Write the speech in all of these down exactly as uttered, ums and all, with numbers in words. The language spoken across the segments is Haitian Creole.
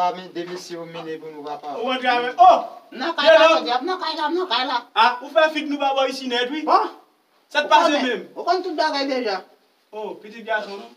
A, men de mesye yo mennen pou nou, papa. Ou rantre avè, oh! M nan kay la, Dyab, m nan kay la, m nan kay la. Ah, ou fè fit nou pa bò isi nèt, wi. Bon. Sa k pase menm? Ou konn tout bagay deja. Oh, pitit gason, non?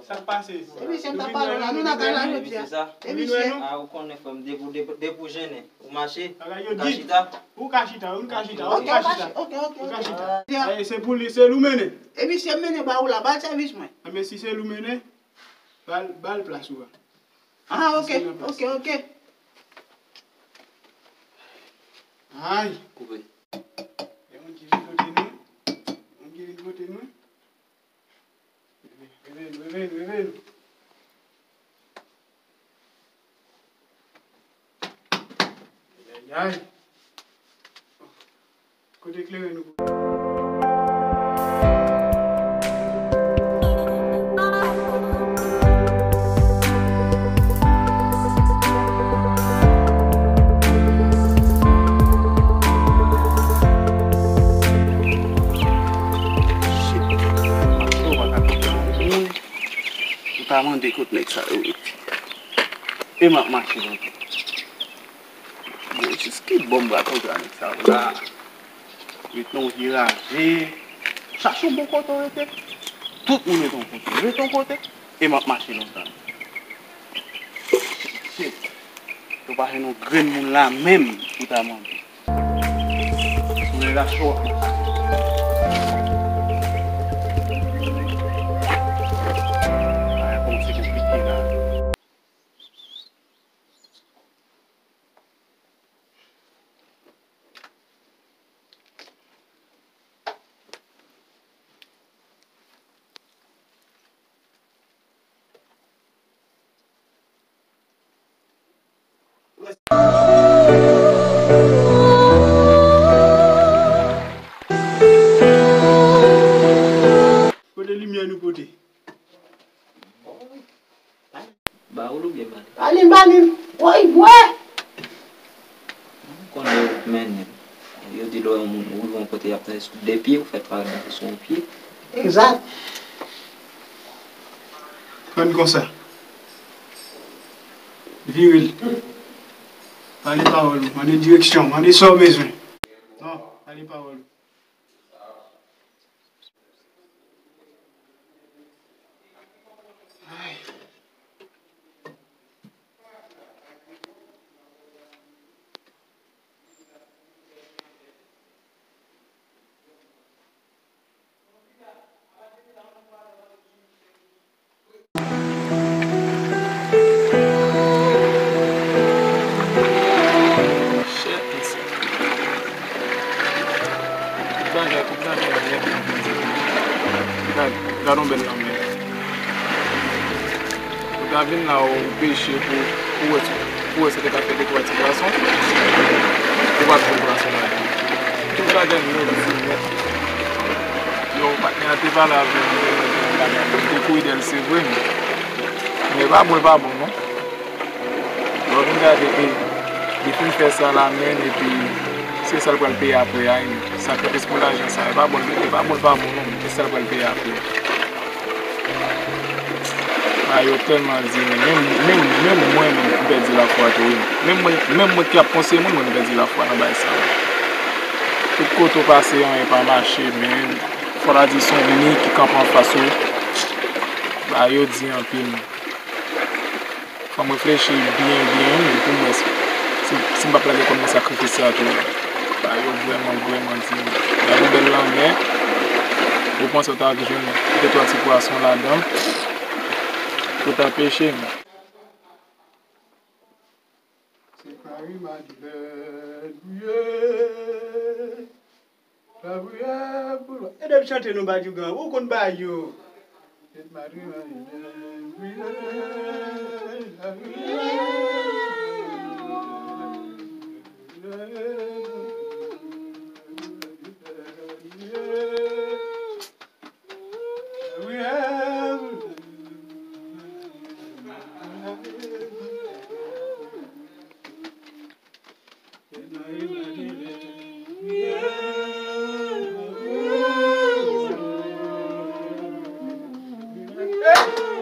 Sa k pase? E misye m t ap pale la, nou nan kay la jodi a. E misye. Ah, ou konnen frè m, depi w, depi, depi w jennen, ou mache, ou ka chita. Ou ka chita, ou ka chita, ou ka chita. Ok, ok, ok. Ou ka chita. Eh, se pou li, se li w mennen. E misye m mennen ba ou la, ba l sèvis mwen. Ah, men si se li w mennen, ba l, ba l plas ou a. Ah, ok, ok, ok. Ay. Koupe. Gen moun ki vin kote nou. Gen moun ki vin kote nou. Reve nou, reve nou, reve nou. Ayayay. Kote kleren nou? Shit, mache w pa ka konprann. Ou ta mande kot nèg sa yo rete. E m ap mache lontan. Bon, jis ki bò m pral kontre a nèg sa yo la? Rete nan yon viraje. Chache yon bon kote w rete. Tout moun rete yon kote. Rete yon kote. E m ap mache lontan. Shit. Yo pa jwenn yon grenn moun la menm pou ta mande. Solèy la cho ap monte. Bagay kòmanse konplike la. Kote limyè nou pote? Ba ou l oubyen ba li? Ba li, ba li. Woy, bwè! Ou konnen yo k mennen. Yo di lè yon moun rive yon kote y ap tande sou de pye, ou fè travay sou yon pye. Egzak. Ann konsa. Vire l. Pale pawòl ou. Mande direksyon. Mande sa w bezwen. Non, pale pawòl ou. Shit, mesye. Tout bagay, tout bagay nèt. Gad, gad yon bèl lanmè. Ou ta vin la, ou peche pou, pou wè, pou wè si te ka fè de twa ti pwason. Ou pa t fè pwason la. Tout bagay nèt, di nèt. Yo, patnè a te pale avè m, te kouri dèyè l, se vre, men, men pa bon, l pa bon, non. Lè w vin gade, e, li fin fè sa la menm, epi se sa l pral peye apre a, e, sakrifis pou lajan sa, e pa bon, e pa bon, l pa bon, non, e sa l pral peye apre. Bagay yo tèlman di, men menm, menm, menm mwen, menm, m pèdi lafwa tou, wi. Menm mwen, menm mwen ki ap konseye moun, mwen, m pèdi lafwa nan bagay sa yo. Tout kote w pase, anyen pa mache, men fò ta di se yon mi ki kanpe anfas ou. Bagay yo di anpil. Fò m reflechi byen, byen, wi, pou m wè si, si, si m p ap lage kò m nan sakrifis sa tou. Bagay yo vrèman, vrèman di. Gade yon bèl lanmè, ou panse w ta jwenn de twa ti pwason ladan, ou ta peche, men. Se Marie Madeleine, wi. Lapriyè pou lwa. Ede m chante non, Badjougan. Ou konn bagay yo.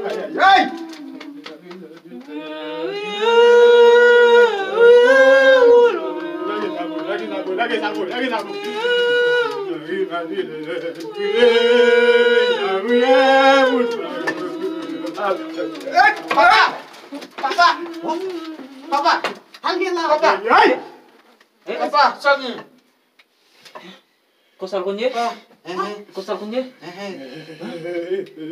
Ay, ay, ay! Papa! Papa! Papa! Al gen la, papa! Papa! Sa gen? Konsa l konn ye? Konsa l konn ye?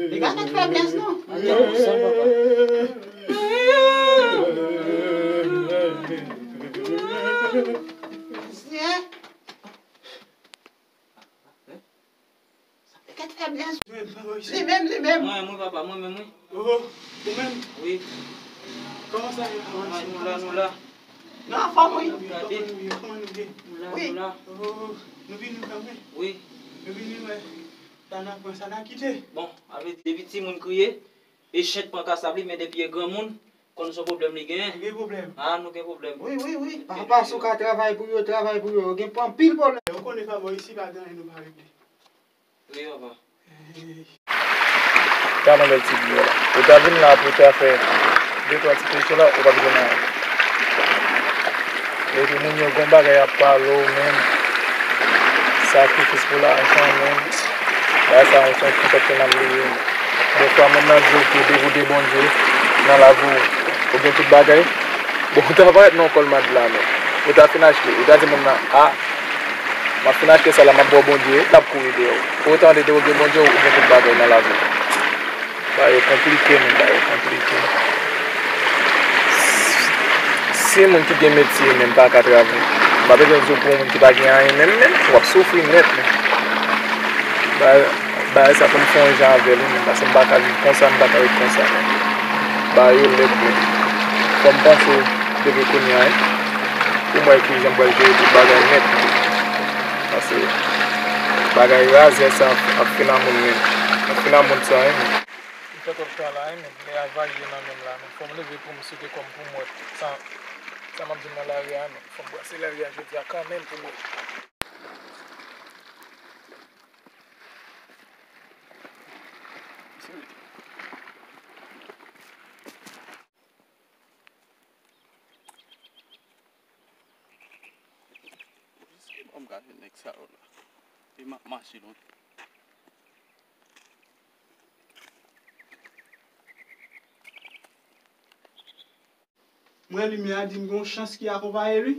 Li pa fè feblès, non. Konsa, papa. Li menm, li menm. Mwen, mwen, papa, mwen menm, wi. Oh, ou menm? Wi. Kòman sa ye? Kòman nou la, nou la. Nou anfòm, wi. Gade. Kòman nou ye? Kòman nou ye? Nou la, wi, nou la. Oh, nou vini kanmenm. Wi. Nou vini wè. Sa n a pran, sa n a kite. Bon, sa vle di depi timoun kriye, e chen pran kasab li, men depi e granmoun, konn se yon pwoblèm li genyen. Gen pwoblèm. Ah, nou gen pwoblèm. Wi, wi, wi. Papa, si w ka travay pou yo, travay pou yo. Yo gen anpil pwoblèm. Ou konnen pa bò isi, pa gen anyen nou pa regle. Wi, papa. Gade yon bèl ti biyè la. Ou ta vin la pou w ta fè de twa ti kesyon la, ou p ap jwenn anyen. Epi moun yo gen bagay ap pale w menm. Sakrifis pou lajan menm. Bagay sa yon, se yon konsèp ke n ap bliye. Dèfwa moun nan di w ke depi w gen Bondye nan lavi w, ou gen tout bagay. Bon, ou ta parèt nan yon kòl mad la menm. Ou ta fin achte, ou ta di moun nan, a, m ap fin achte sa la, m ap ba w Bondye, l ap kouri dèyè w. Pou w tande depi w gen Bondye, ou gen tout bagay nan lavi w. Bagay yo konplike, men bagay yo konplike. Si moun ki gen metye menm pa ka travay, m pa bezwen di w pou moun ki pa gen anyen menm, menm, w ap soufri nèt, men. Bagay, bagay sa pou m fè yon jan avè l, wi, menm, paske m pa ka viv konsa, m pa ka ret konsa, menm. Bagay yo lèd, menm. Fò m panse depi kounye a, wi, pou m wè kijan m pral jere tout bagay nèt, menm. Paske bagay razè sa ap, ap fin a moun menm. Ap fin a moun sa, wi, menm. M fè twòp travay, men lè a varye nan men m la, men fò m leve pou m sote kò m pou m wè sa, sa m ap jwenn nan lari a, men fò m brase lari a jodi a kanmenm pou m wè. Jiske ban m gade nèg sa yo la. E m ap mache lontan. Mwen, limyè a di m gen yon chans ki akonpaye li.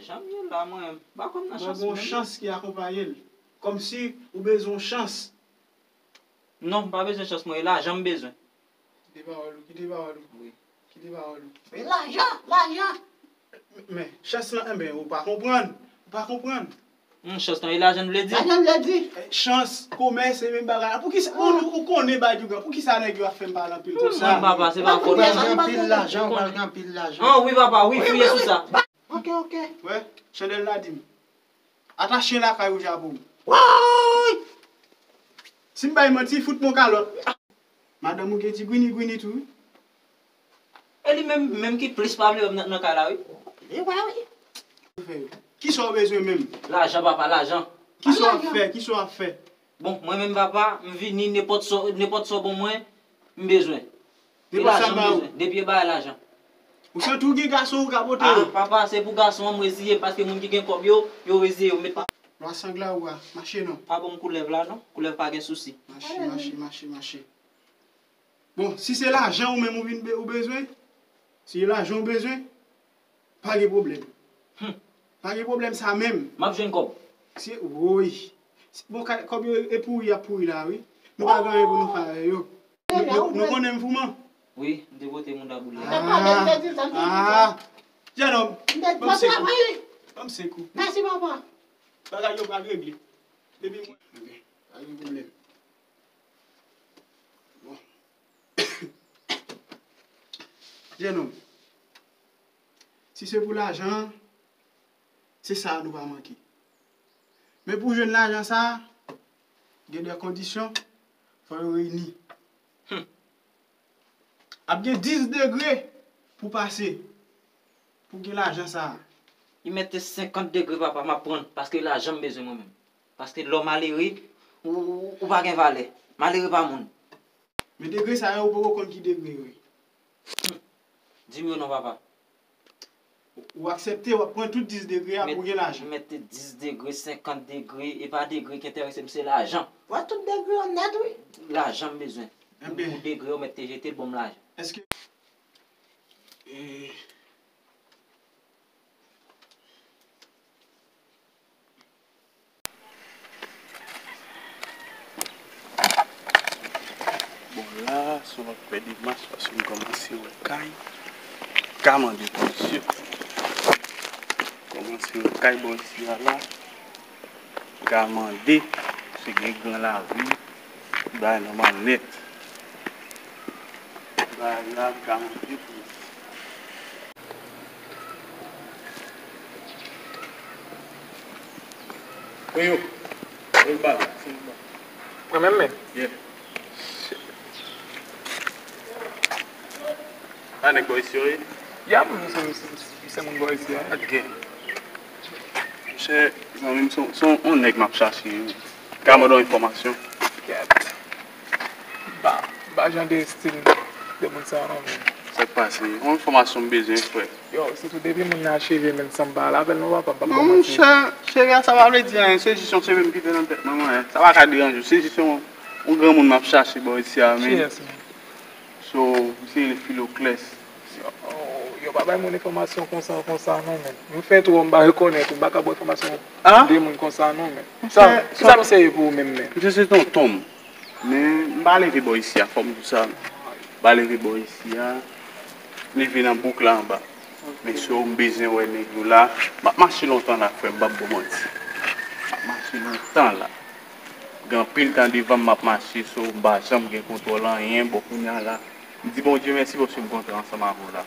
Jan m ye la, mwen, m pa konn nan chans menm. Mwen gen yon chans ki akonpaye l. Kòmsi ou bezwen yon chans. Non, m pa bezwen chans, mwen, e lajan m bezwen. Kite pawòl ou, kite pawòl ou. Wi. Kite pawòl ou. Men lajan, lajan. Men, chans lan, enben, ou pa konprann. Ou pa konprann. Hmm, chans lan, e lajan l vle di? Lajan l vle di. Eh, chans, komès, se menm bagay la. Poukisa, ou, ou konnen bagay yo gran. Poukisa nèg yo ap fè m pale anpil konsa? Mwen, papa, se pa fòt mwen. Anpil lajan, ou pral gen anpil lajan. Ah, wi, papa, wi, fouye sou sa. Ok, ok. Wè, chandèl la di m. Atache lakay ou, chapo. Woy! Si m bay manti, fout mwen kalòt. Madanm ou gen ti gwini gwini tou, wi. E li menm, menm ki plis pa vle wè m nan, nan kay la, wi. Li wè, wi. Kisa w bezwen menm? Lajan, papa, lajan. Kisa w ap fè? Kisa w ap fè? Bon, mwen menm, papa, m vini, nenpòt sa, nenpòt sa w ban mwen, m bezwen. E lajan m bezwen. Depi e bagay lajan. Ou santi w gen gason ou ka pote yo? Ah, papa, se pou gason an m reziye, paske moun ki gen kòb yo, yo reziye, yo met pa. Lwa sangla ou a, mache non. Pa ban m koulèv la non, koulèv pa gen sousi. Mache, mache, mache, mache. Bon, si se lajan ou menm ou vin be-, ou bezwen, si se lajan ou bezwen, pa gen pwoblèm. Hmm. Pa gen pwoblèm sa menm. M ap jwenn kòb. Se, woy. Se, bon, ka-, kòb yo e pouri y ap pouri la, wi. Nou pa gen anyen pou nou fè avè yo. Nou, nou, nou konnen m fouman. Wi, m te pote mouda boule. Ah, ah. Jennonm, ban m senk ou. Ban m senk ou. Mèsi, papa. Bagay yo pral regle. Depi mwen. Ok, pa gen pwoblèm. Bon. Jennonm, si se pou lajan, se sa a nou pa manke. Men pou jwenn lajan sa a, gen de kondisyon, fò yo reyini. Hmm. Ap gen dis degre pou pase, pou gen lajan sa a. Li mete senkant degre, papa, m ap pran, paske lajan m bezwen mwen menm. Paske lè w malere, ou, ou, ou pa gen valè. Malere pa moun. Men degre sa yo, ou poko konn ki degre yo ye. Hmm. Di m yo non, papa. Ou aksepte, w ap pran tout dis degre a pou gen lajan. Mete dis degre, senkant degre, e pa degre ki enterese m, se lajan. Wè tout degre yo nèt, wi. Lajan m bezwen. Enben. Pou degre yo mete jete l ban m lajan. Èske, e, Bon, la, se yon lòt pè demach, paske m kòmanse wè kay. Ka mande kondisyon. Kòmanse wè kay bò isi a la. Ka mande, se gen gran lavi. Bagay nòmal nèt. Bagay la, m ka mande pou Mwen menm menm? Yeah. A nèg bò isi yo ye? Ya, mwen se, se, se, se moun bò isi a. Ok. Monchè, zanmi m, se, se yon nèg m ap chache. Ka mande yon enfòmasyon. Kèt. M pa, m pa jan de estil de moun sa non, men. Sa k pase? Yon enfòmasyon m bezwen, frè. Yo, sitou depi moun nan acheve, men san m pa al avè l non, papa, m p ap ba w manti. Non, monchè, cheve a sa pa vle di anyen, se jis yon cheve m kite nan tèt mwen, mwen. Sa pa ka deranje w, se jis yon, yon granmoun m ap chache bò isi a, men. Kiyès, men? So, misye rele Filoclès. Yo, yo pa bay moun enfòmasyon konsa, konsa non, men. M fè twò, m pa rekonèt ou, m pa ka ba w enfòmasyon de moun konsa non, men. Sa, sa misye ye pou ou menm, men? Misye se tonton m. Men, m pa leve bò isi a, fò m di w sa. M pa leve bò isi a. M leve nan bouk la anba. Men so, m bezwen wè nèg yo la. M ap mache lontan la, frè m, m p ap ba w manti. M ap mache lontan la. Gen anpil tan devan m m ap mache, so, m pa janm gen kontwòl anyen. Bon, kounye a la, m di Bondye mèsi paske m kontre ansanm avè w la.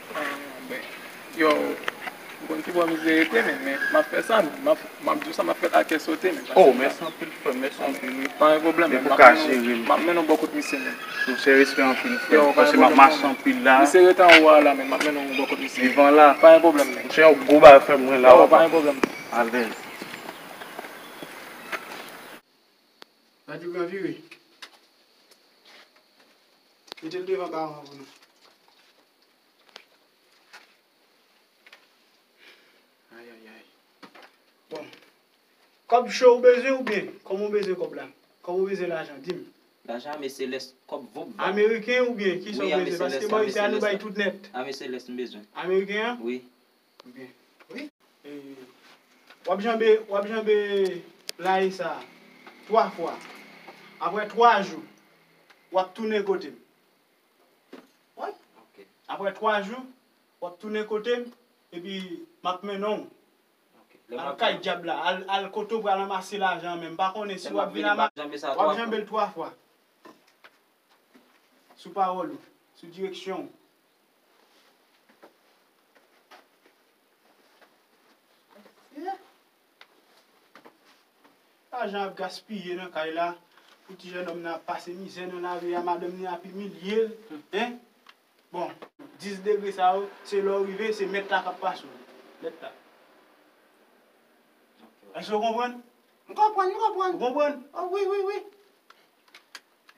Yo, ou konn ki bò mizè rete, men, men m ap fè sa, men m ap, m ap di w sa, m ap fè lakè sote, men. Oh, mèsi anpil, frè m, mèsi anpil, wi. Pa gen pwoblèm, men m ap mennen w bò kot misye, men. Monchè, respè anpil, frè m, paske m ap mache anpil la. Misye rete anwo a la, men m ap mennen w bò kot misye. Devan la. Pa gen pwoblèm, men. Monchè, yon gwo bagay frè m, mwen la. Yo, pa gen pwoblèm. Alèz. Radyo Gran vire. Mete l devan bawo an pou nou. Ayayay. Bon. Kòb cho ou bezwen oubyen? Kòman ou bezwen kòb la? Kòman ou bezwen lajan? Di m. Lajan ame selès, kòb vòp vòp. Ameriken oubyen kisa ou bezwen? Paske bò isi a nou bay tout nèt. Ame selès m bezwen. Ameriken an? Wi. Byen. Wi. E, w ap janbe, w ap janbe laye sa a twa fwa. Apre twa jou, w ap tounen kote m. Wi. Ok. Apre twa jou, w ap tounen kote m, epi m ap mennen w. Ok. Al kay dyab la, al, al kote w pral ranmase lajan an menm. M pa konnen si w ap vin a ma-, w ap janbe l twa fwa. Sou pawòl ou, sou direksyon w. Yeah. Lajan ap gaspiye nan kay la, pou ti jènòm nan ap pase mizè nan lari a, madanm li ap imilye l, en? Bon, dis degre sa yo, se lè w rive, se mèt la k ap pase w. Mèt la. Èske w konprann? M konprann, m konprann. Ou konprann? Oh, wi, wi, wi.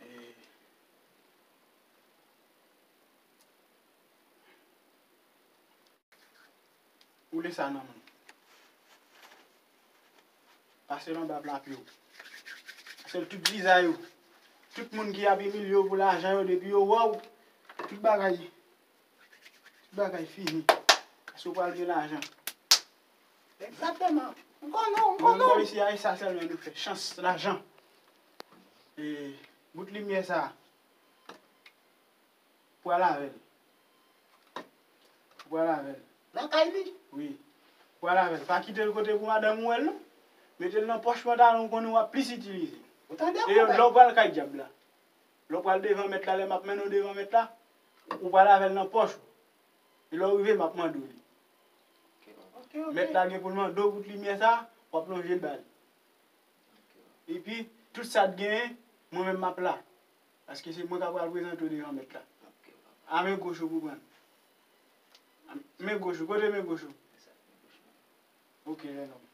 Eh. Woule sa nan men w. Pase l anba pla pye w. Pase l tout vizaj ou. Tout moun ki ap imilye w pou lajan yo, depi yo wè w, tout bagay, tout bagay fini. Paske w pral gen lajan. Egzakteman. M konnen w, m konnen w. Bò isi a, e sa sèlman nou fè. Chans, lajan. E bout limyè sa a. Pral avè l. Pral avè l. Lakay li? Wi. Pral avè l. Pa kite l kote pou madanm ou wè l, non. Mete l nan pòch pantalon ou konnen w ap plis itilize. Ou tande, konpè? E lè w pral kay dyab la, lè w pral devan mèt la, lè m ap mennen w devan mèt la, ou pral avè l nan pòch ou. E lè w rive, m ap mande w li. Ok, ok. Mèt la gen pou l mande w bout limyè sa, w ap lonje l ba li. Epi, tout sa t genyen, mwen menm m ap la. Paske se mwen k ap pral prezante w devan mèt la. A men goch ou pou pran. Men goch ou, kote men goch ou? Ok, jènòm.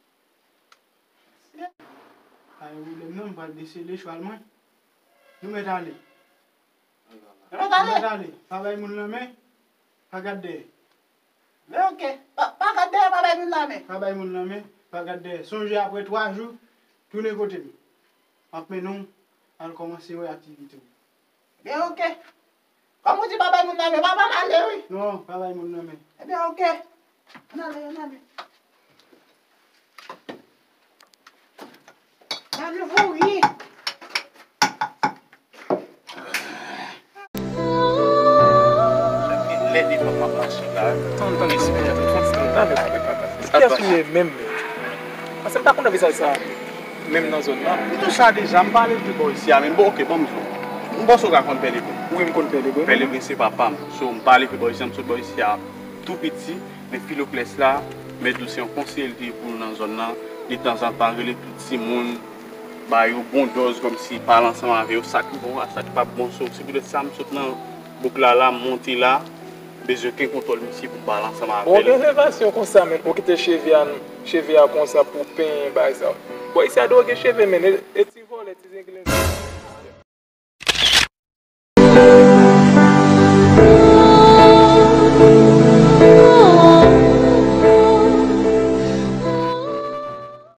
Pa gen pwoblèm non, m pral desele chwal mwen. Nou mèt ale. Nou mèt ale. Nou mèt ale. Pa bay moun lanmen, pa gad dèyè. Men oke. Pa, pa gad dèyè, pa bay moun nan men. Pa bay moun nan men, pa gad dèyè. Sonje apre twa jou, tounen kote m. M ap mennen w al kòmanse wè aktivite w. Ebyen, oke. Kòm ou di pa bay moun nan men, papa m ale wi. Non, pa bay moun nan men. Ebyen, oke. Ann ale, ann ale. Ann ale, voye. Lè devan m ap mache la, tann, tann, tann, tann, tann, tann, tann, tann, tann. Kiyès ou ye menm? Paske m pa konnen vizaj sa menm nan zòn nan. M di w sa deja, m pa leve bò isi a menm. Bon, oke, ban m di w. M panse w ka konn Pè Lebren. Wi, m konn Pè Lebren. Pè Lebren se papa m. So, m pa leve bò isi a, m sot bò isi a tou piti. Men Filokles la, mèt di w se yon konseye li te ye pou nou nan zòn nan. Li tanzantan rele tout timoun, ba yo bon dòz kòmsi pale ansanm avè yo, sa ki bon a, sa ki pa bon. So, se poutèt sa m sot nan bouk la la, m monte la. Bezwen ken kontwòl misye pou m pale ansanm avè l. Bon, gen elevasyon konsa, men ou kite cheve a, cheve a konsa pou penyen bagay sa. Bò isi a dwe gen cheve, men e, e ti vòlè, ti zenglen.